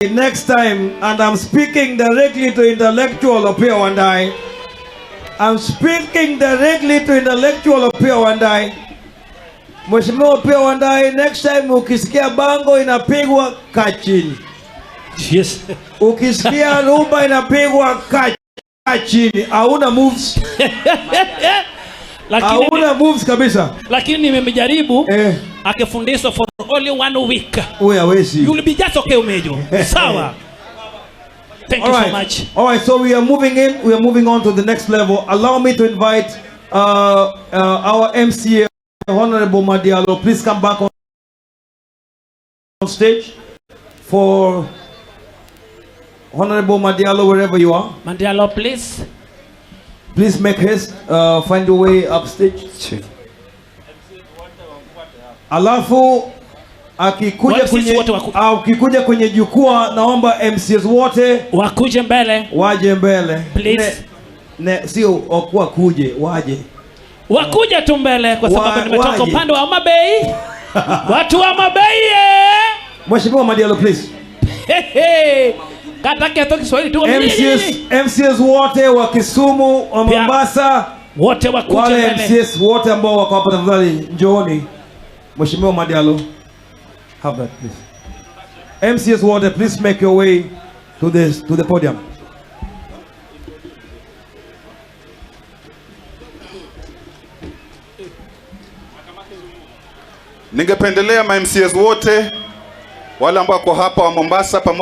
Next time, and I'm speaking directly to intellectual Opiyo Wandayi. I'm speaking directly to intellectual Opiyo Wandayi. Mheshimiwa Opiyo Wandayi, next time ukisikia bango inapigwa, kaa chini. Yes. Ukisikia rumba inapigwa, kaa chini. Hauna moves. Lakini Hauna moves kabisa. Lakini nimemjaribu Eh. akifundishwa for only one week. Huyu hawezi. You will be just okay, Umejo. Sawa. Thank you All so right. much. All right, so we are moving in. We are moving on to the next level. Allow me to invite our MCA, Honorable Madialo. Please come back on stage for Honorable Madialo, wherever you are. Madialo, please. Please make haste. Find your way upstage. Alafu akikuja Wale sisi kwenye, wote akikuja kwenye jukwaa, naomba MCs wote wakuje mbele. Waje mbele. Please. Ne, sio wakuwa kuje, waje. Wakuje tu mbele kwa sababu nimetoka waje. Upande wa Homa Bay. Watu wa Homa Bay, eh. Mheshimiwa Madialo, please. Hey, hey. Kata keto Kiswahili tu. MCs, MCs wote wa Kisumu, wa Pia. Mombasa, Wote wakuje wale mbele. MCs wote ambao wako hapa, tafadhali njooni. Mheshimiwa Madialo, have that, please. MCs wote, please make your way to the podium. Ningependelea ma MCAs wote wale ambao wako hapa wa Mombasa pamoja